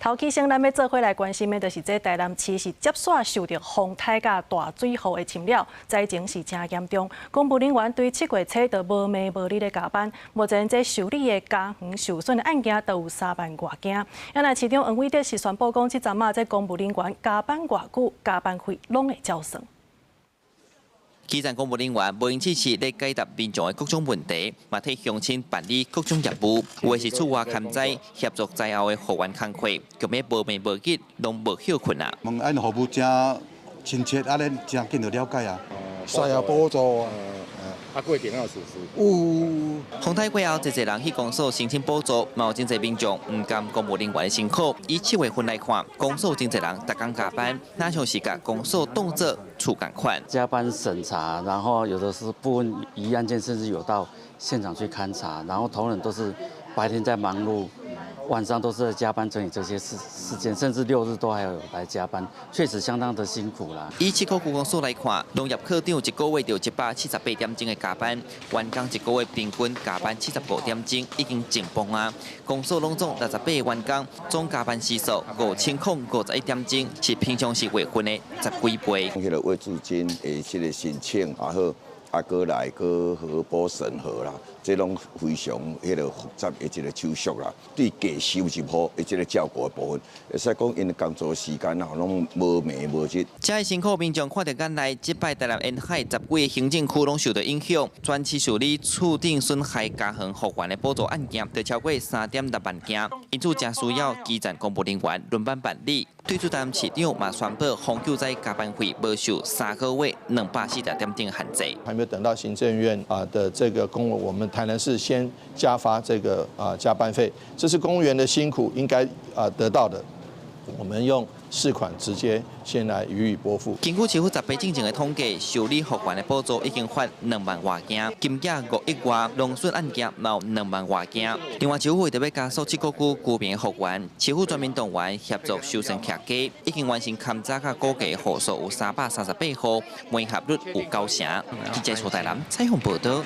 頭起先，咱欲做伙來關心的，就是這台南市是接紲受著風颱佮大水雨的侵擾，災情是誠嚴重。公務人員對7月初就無暝無日咧加班，目前這受理的家園受損的案件都有3萬外件。啊，市長黃偉哲是宣布講，這陣仔這公務人員加班偌久，加班費攏會照算。基層公務人員無閒只是咧解答民眾的各種問題，嘛替鄉親辦理各種業務，有的是厝外勘災，協助災後的復原工課，強欲無暝無日攏無歇睏啊。問按服務誠親切，啊，咱誠緊就了解啊，需要補助啊。啊，過程有事實。有。風颱過後，濟濟人去公所申請補助，嘛有真濟民眾毋甘公務人員的辛苦。以7月份來看，公所真濟人逐工加班，若像是共公所當作厝仝款。加班審查，然後有的是部分疑案件，甚至有到現場去勘查，然後同仁都是白天在忙碌，晚上都是在加班整理這些事件，甚至六日都還有來加班，確實相當的辛苦啦。以七股區公所來看，農業科長一個月就178點鐘的加班，員工一個月平均加班75點鐘，已經緊繃啊。公所攏總68個員工，總加班時數5051點鐘，是平常時月份的十幾倍。彼個慰撫金的這個申請也好，啊，閣來閣核撥審核啦，這攏非常彼個複雜的一個手續啦。對低收入戶的這個照顧的部分，會使講𪜶的工作時間啊，攏無暝無日。這辛苦民眾看佇眼內，這擺台南沿海十幾个行政區攏受到影響，全市受理厝頂損害家園復原的補助案件，就超過3.6萬件，因此誠需要基層公務人員輪班辦理。對此，台南市長嘛宣布，防救災加班費無受3個月240點鐘限制。還沒有等到行政院啊的這個公文，我們台南市先加發這個啊加班費，這是公務員的辛苦應該啊得到的。我們用市款直接先來予以撥付。根據市府十八進前的統計，受理復原的補助已經發2萬外件，金額5億外，農損案件嘛有2萬外件。另外，市府為著欲加速七股區居民復原，市府全民動員協助修繕徛家，已經完成勘查佮估計戶數有338戶，媒合率有9成。記者蔡台南採訪報道。